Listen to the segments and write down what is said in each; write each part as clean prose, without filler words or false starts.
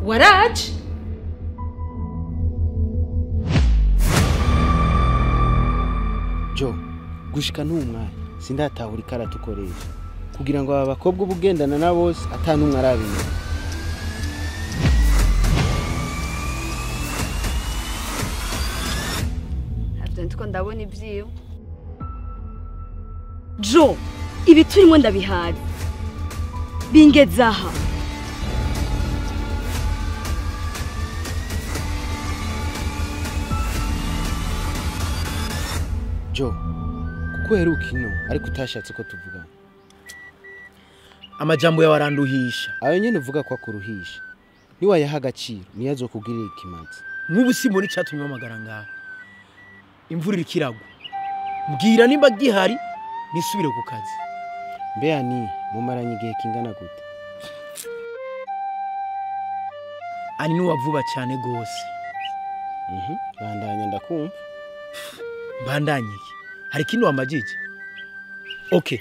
Waraje? Jo, gushika n'umwanya sindatahura ikarata ukoresha kugira ngo aba bakobwa ubugendana na bose atanumwe arabimenya. Ntabyo ndiko ndabona ibyiwe. Jo, ibi turimo ndabihaye. Bingeze aha. Jo, kuko uheruka ino ariko utashatse ko tuvugana. Amajambo yawe aranduhisha. Ayo nyene uvuga ko akuruhisha. Niwayaha agaciro niyo azokugirira ikimazi. Nk'ubu simbona icatumye umpamagara ngaha. Imvura iriko iragwa. Mbwira nimba gihari nisubire ku kazi. Mbe ani mumaranye igihe kingana gute? Ani nuwa vuba cyane gose. Bandanya ndakumva. Bandanye iki? Hari kino wamajije? Okay.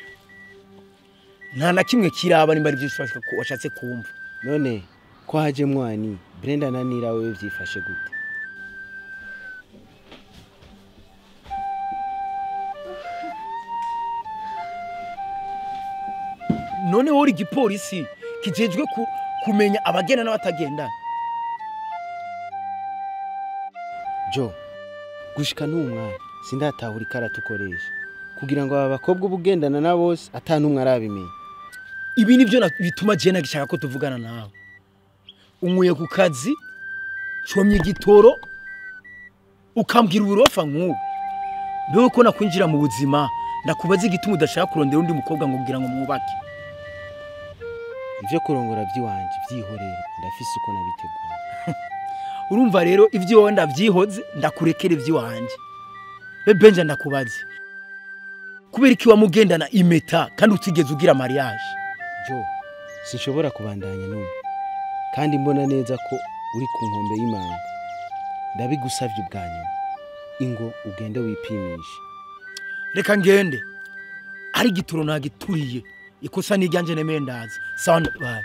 Nta na kimwe kiraba nimba ari byo washatse kumva. None ko haje mwani Brenda na Nira wewe vyifashe gute? None wori igipolisi kijejwe kumenya abagenda n'abatagendana. Jo, gushika n'umwanya sindatahura ikarata ukoresha kugira ngo aba bakobwa ubugendana na bose atanumwe arabimenya. Ibi nivyo bituma je nagishaka ko tuvugana nawe. Unkuye ku kazi, comye igitoro, ukambwira uburofa nk'ubu. Mbewe ko nakwinjira mu buzima, ndakubaza igituma udashaka kurondera undi mukobwa ngo kugira ngo mwubake. Ivyo kurongora vyiwanje vyihorere, ndafise uko nabitegura. Urumva rero ivyo wowe ndavyihoze, ndakurekera ivyiwanje. Benja ndakubaze. Kubera iki wamugendana impeta kandi utigeze ugira mariage? Jo, sinshobora kubandanya n'ubu. Kandi mbona neza ko uri ku nkombe y'imanga. Ndabigusavye ubwanyuma. Ingo ugende wipimishe. Reka ngende. Ari gituro nagituriye. Ikosa ni ryanje nemeye ndaza. Sawa bye.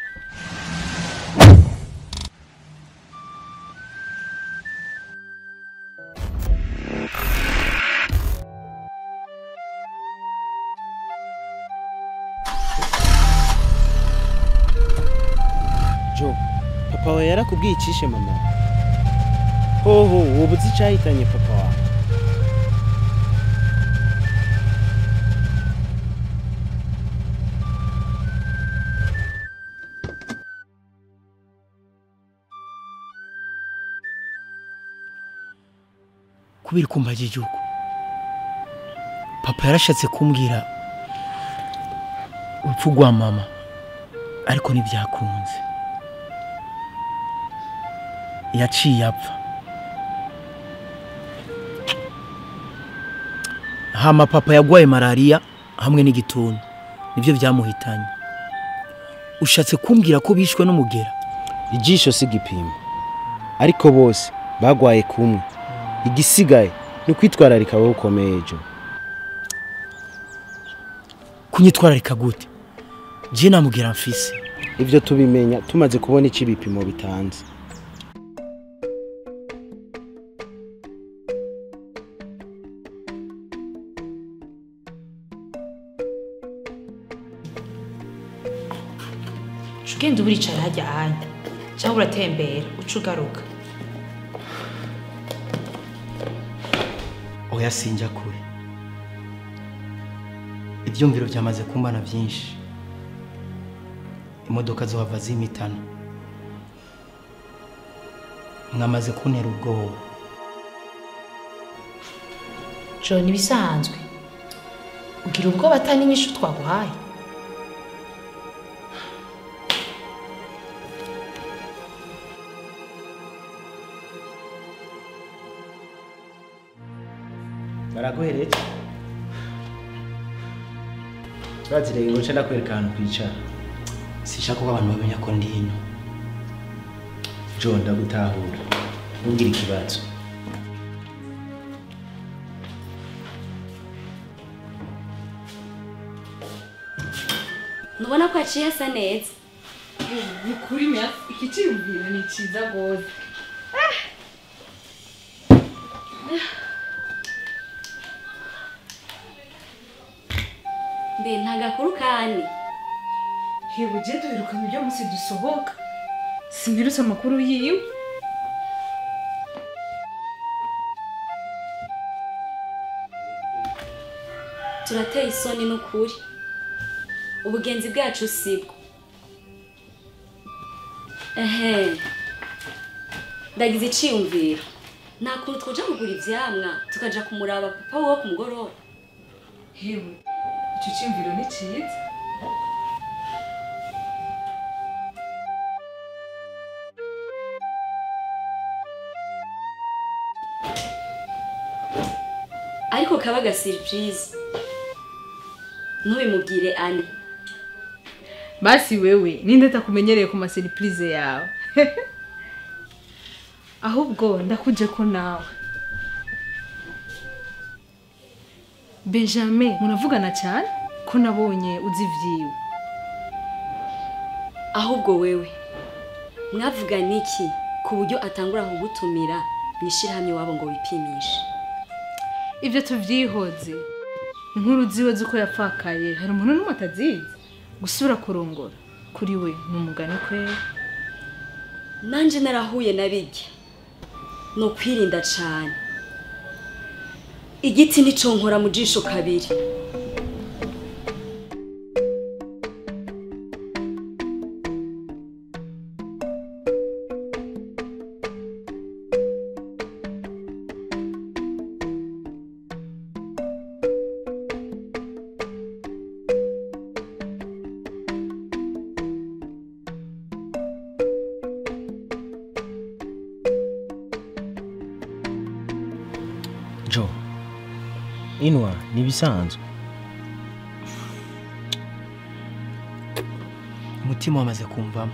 Jo, papa wawe yarakubwiye icishe mama. Hoho, wobuze icahitanye papa wawe. Kubera kumbajije uko papa yarashatse kumbwira urupfu rwa mama, ariko ntibyakunze. Yaciye apfa. Hama papa yagwaye malaria hamwe n'igituntu, nivyo byamuhitanye. Ushatse kumbwira ko bishwe n'umugera? Ijisho si igipimo, ariko bose bagwaye kumwe. Igisigaye ni kwitwararika wowe ukomeye ejo. Kunyitwararika gute? Je namugera mfise. Ivyo tubimenya tumaze kubona ico ibipimo bitanze. Ugenda uricara hajya ahandi cyangwa uratembera uca ugaruka. Oya sinjya kure. Ibyumviro byamaze kumbana byinshi. Imodoka zohava zimitana. Mwamaze kuntera ubwoba. Jo, nibisanzwe. Ugira ubwoba atani inyishu twaguhaye. Baraguhereje? Bazire ngo nce ndakwereka ahantu kwicara. Sinshaka ko abantu bamenya ko ndi hino. Jo, ndagutahura. Ntugire ikibazo. Ntubona ko aciye asa neza. Ni kuri merci, iki cyiyumviro ni cyiza gose. Mbe nta gakuru kani. Hewe je duherukanye ibyo munsi dusohoka. Simperutse amakuru yiwe. Turateye isoni n'ukuri. Ubugenzi bwacu sibwo. Ehe. Ndagize iciyumviro. Nta kuntu twoja kugura ivyamwa tukaja kumuraba papa wo ku mugoroba. Hewe, ico ciyumviro ni ciza. Ariko kabaga surprise. Ntubimubwire Ani. Basi wewe ninde takumenyereye ku ma surprise yawe? Ahubwo ndakuje ko nawe. Benjamin muravugana cyane ko nabonye uzi vyiwe. Ahubwo wewe mwavugana iki ku buryo atangura kugutumira mwishirahamwe wabo ngo wipimishe? Ivyo tuvyihoze. Inkuru ziwe zuko yapfakaye hari umuntu n'umwe atazizi. Gusubira kurongora kuri we ni umugani kwe. Nanje narahuye nabijya no kwirinda cyane. Igiti niconkora mu jisho kabiri. Jo, inwa nibisanzwe. Umutima wamaze kumvamo.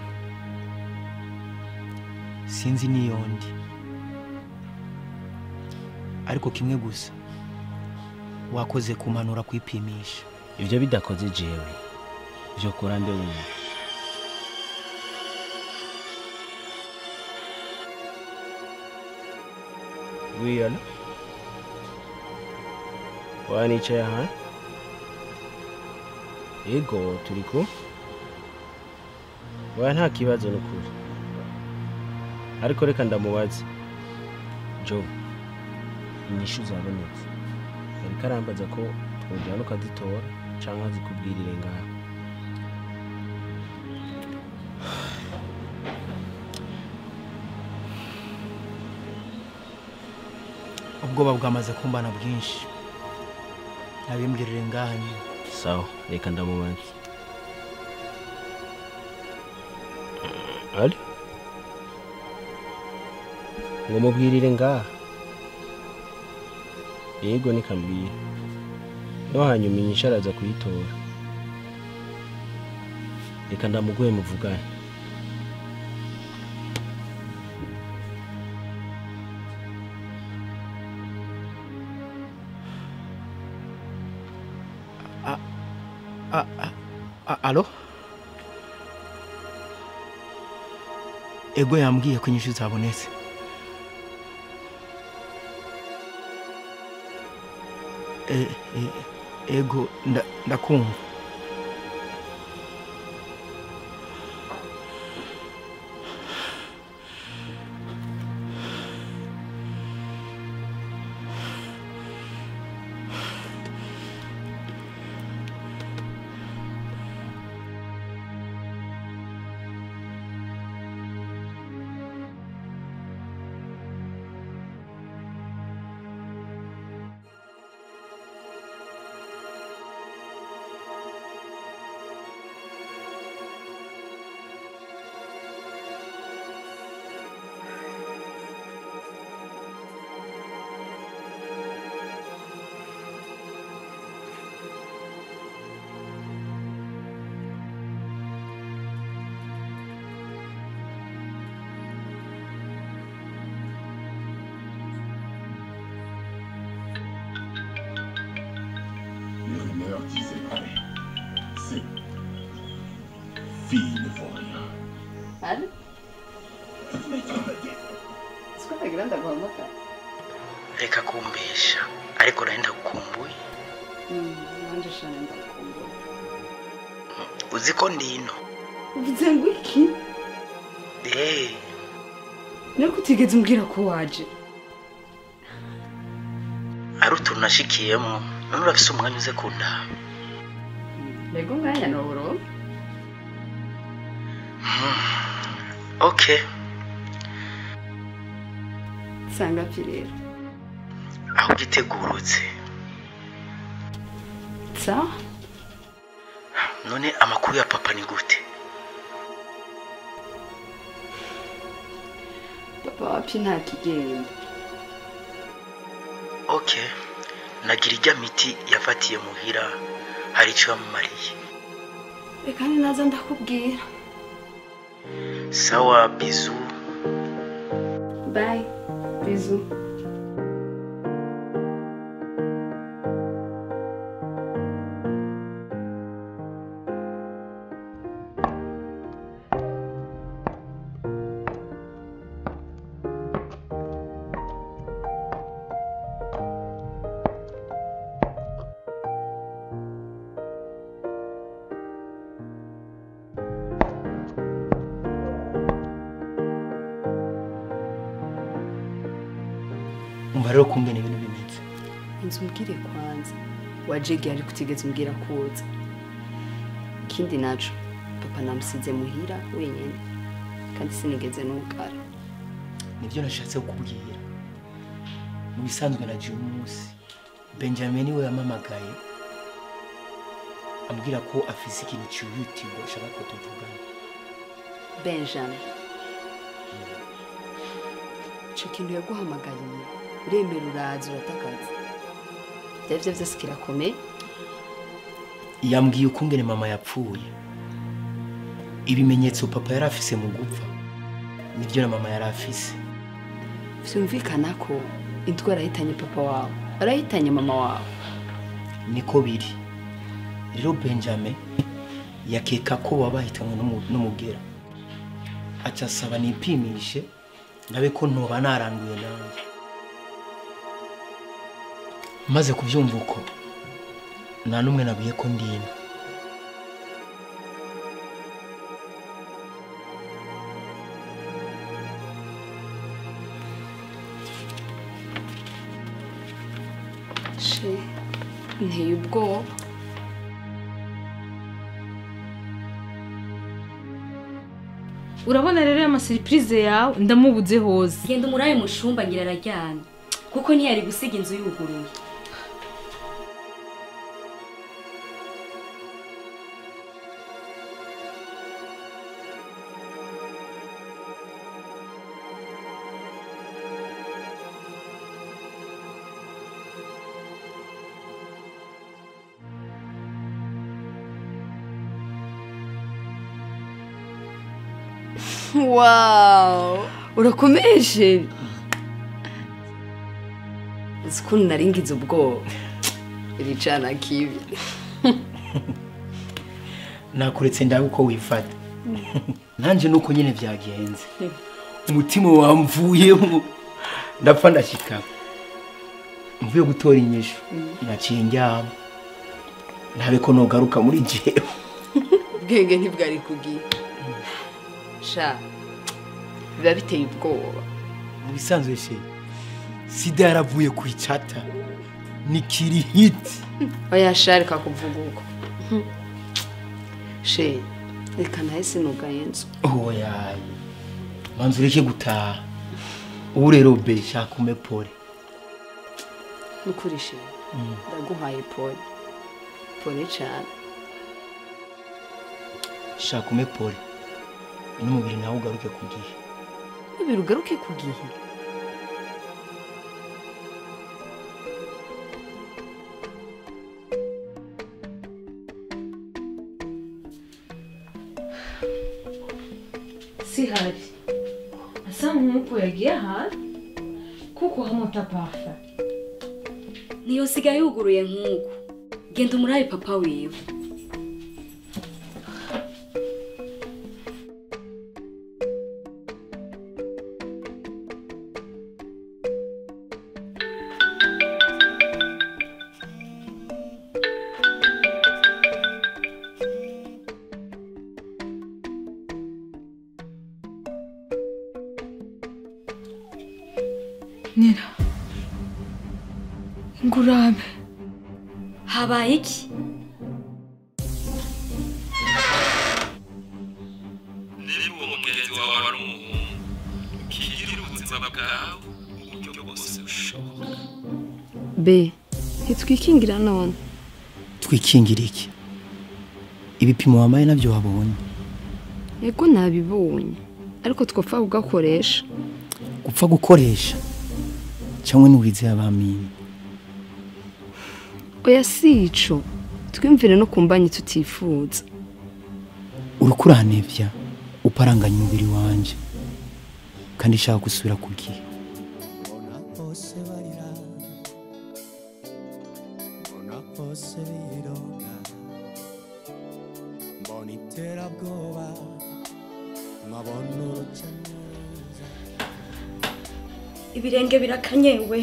Sinzi niyondi. Ariko kimwe gusa wakoze kumanura kwipimisha. Ivyo bidakoze jewe byo kurande wewe. Wiyana wanicaye aha? Ego turiko. Oya nta kibazo nukuri. Ariko reka ndamubaze. Jo, inyishu zabonetse. Yariko arambaza ko twojana ukazitora canke azikubwirire ngaha. Ubwoba bwamaze kumbana bwinshi. Nabimbwirire ngaha nyine. Sawa, reka ndamubaze. Ali? Ngo mubwirire ngaha. Yego nikambwira. No hanyuma inyishu araza kuyitora. Reka ndamuguhe muvugane. Alo? Ego yambwiye ko inyishu zabonetse. Ego ndakumva. Les rumeurs disaient vrai. Cette fille ne vaut rien. Allô? Siko nagira ndaguhamagara. Reka kumbesha ariko nari ndagukumbuye. Nanje shana ndagukumbuye. Uzi ko ndino. Uvuze ngo iki? Eh. Nari kutigeze umbwira ko waje. Ari utuntu nashikiyemo none urafise umwanya uze kundaba. Mbega umwanya noburo? Okay. Sanga rero. Aho gitegurutse. Sawa? None amakuru ya papa ni gute? Papa wapi nta kigenda. Okay. Nagira ijya miti yafatiye muhira hari icyo yamumariye. Reka naza ndakubwira. Sawa, bisous. Bye. Bisous. Umva rero kungena ibintu bimeze. Inzu umbwire kwanza. Wajege ari kutigeze umbwira kuza. Ikindi naco papa namusize muhira wenyene kandi sinigeze nugara. Nivyo nashatse kukubwira. Mu bisanzwe na umunsi Benjamin we yamamagaye ambwira ko afise ikintu cyihutirwa ashaka ko tuvugana. Benjamin. Ico kintu yaguhamagariye uremera uraza uratakaza. Byavyo vyose kirakomeye. Yambwiye ukungene mama yapfuye. Ibimenyetso papa yarafise mu gupfa nivyo na mama yarafise. Vyumvikana ko indwara yahitanye papa wawe, arahitanye mama wawe. Niko biri. Rero Benjamin yakeka ko wabahitanwe n'umugera. Aca asaba nipimishe ndabe ko ntoba naranduye nanjye. Maze kubyumva uko nta numwe nabwiye ko ndina. She nteye ubwoba. Urabona rero ama surprise yawe ndamubuze hose. Genda umuraye mushumba ngira araryana kuko ntiyari gusiga inzu yuguruye. Wow, urakomeje. Uzi naringize ubwoba. Iricana kibi. Nakuretse ndabe uko wifata. Nanje nuko nyene vyagenze. Umutima wamvuyemo ndapfa ndashika. Mvuye gutora inyishu naciye njyama. Ntabe ko nogaruka muri jewe. Ubwenge ntibwari kugiye. Sha biba biteye ubwoba. Mu bisanzwe she sida yaravuye ku icata ni kiri hit. Oya sha reka kuvuga uko. She reka nahe sinugaye inzu. Oya manzu ureke gutaha. Ubu rero be shaka ume pole. Nukuri she ndaguhaye pole. Pole cyane. Shaka ume pole. N'umubiri nawe ugaruke ku gihe. Umubiri ugaruke ku gihe. Si hari. Asa nk'uko yagiye ahari kuko hamuta parfum. Niyo sigaye yuguruye nk'uko. Genda umuraye papa wiwe. Nina, ngurabe. Habaye iki? Niba uwo mugenzi wawe ari umuhungu, ukigirire ubuzima bwawe uburyo bwose bushoboka. Be, ntitwikingira none. Twikingira iki? Ibipimo wamaye nabyo wabonye. Yego nabibonye, ariko twopfa kugakoresha. Gupfa gukoresha cyangwa n'uwizeye abamini. Oya si ico, twimvire no kumbanye tutifuza. Uriko uranevya uparanganya umubiri wanje kandi nshaka gusubira ku gihe. Ibirenge birakanyewe.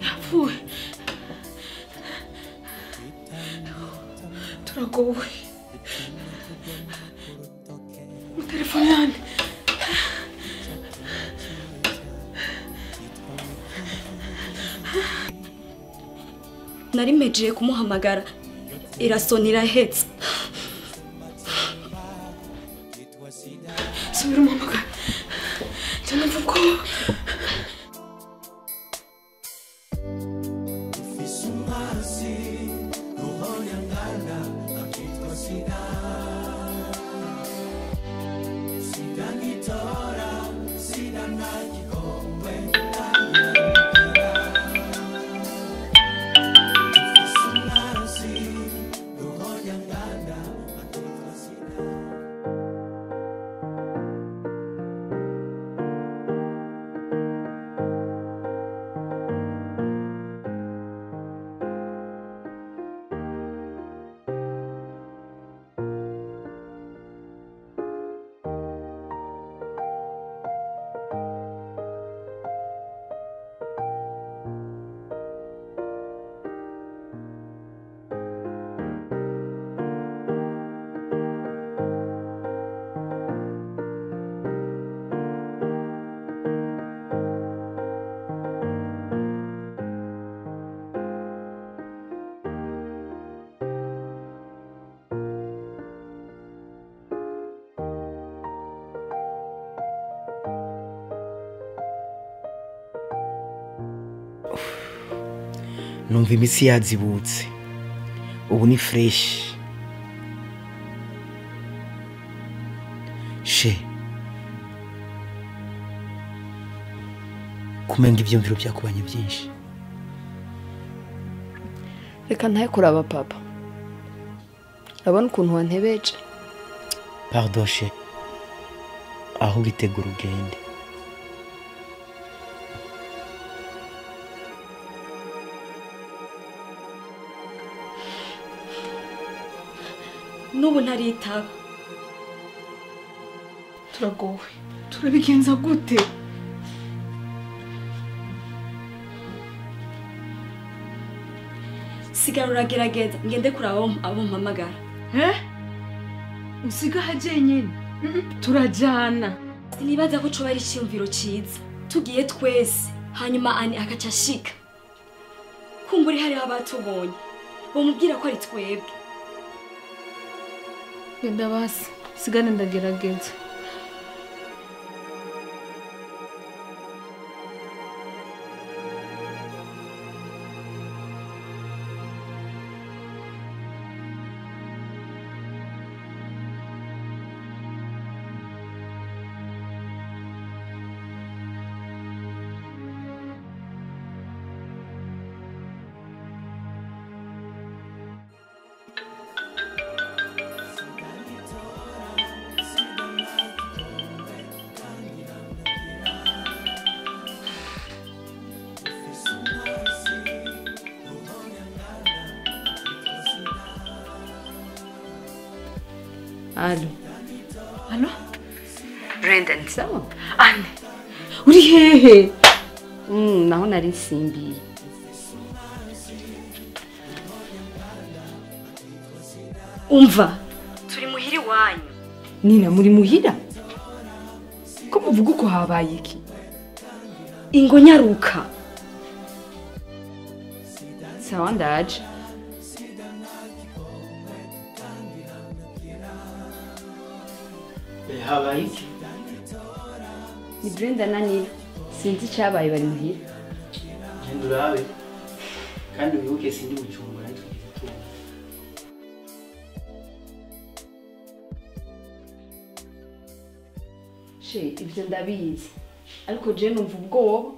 Yapfuye. Turagowe. Mu telefone yanjye. Nari mejeye kumuhamagara irasona irahetse. Subira umuhamagara. Cyane mvuga ko Numva imitsi yazibutse. Ubu ni fresh. She. Kumenga ivyumviro byakubanye byinshi. Reka ntaye kuraba papa. Urabona ukuntu wantebeje. Pardon she. Aho gitegura ugende. Nubu ntaritaba. Turagowe. Turabigenza gute? Sigara uragerageza ngende kuraba abo mpamagara. Eh? Usiga hajenyene. Turajana. Sinibaza ko coba ari iciyumviro ciza. Tugiye twese hanyuma ani akaca ashika. Kumburi hariho abatubonye. Bomubwira ko ari twebwe. Genda basi, sigane ndagerageza. Alo. Alo? Brenda, ni sawa? Anne, uri hehe? Naho nari nsimbiye. Umva, turi muhira iwanyu. Nina, muri muhira? Uvuga uko habaye iki? Ingo nyaruka. Sawa ndaje. Habaye iki? Ni Brenda na Nina. Sinzi icyabaye bari muhira. Genda urabe. Kandi wibuke sindi Bujumbura ntitwigeze tubona. She, ibyo ndabizi. Ariko je numva ubwoba.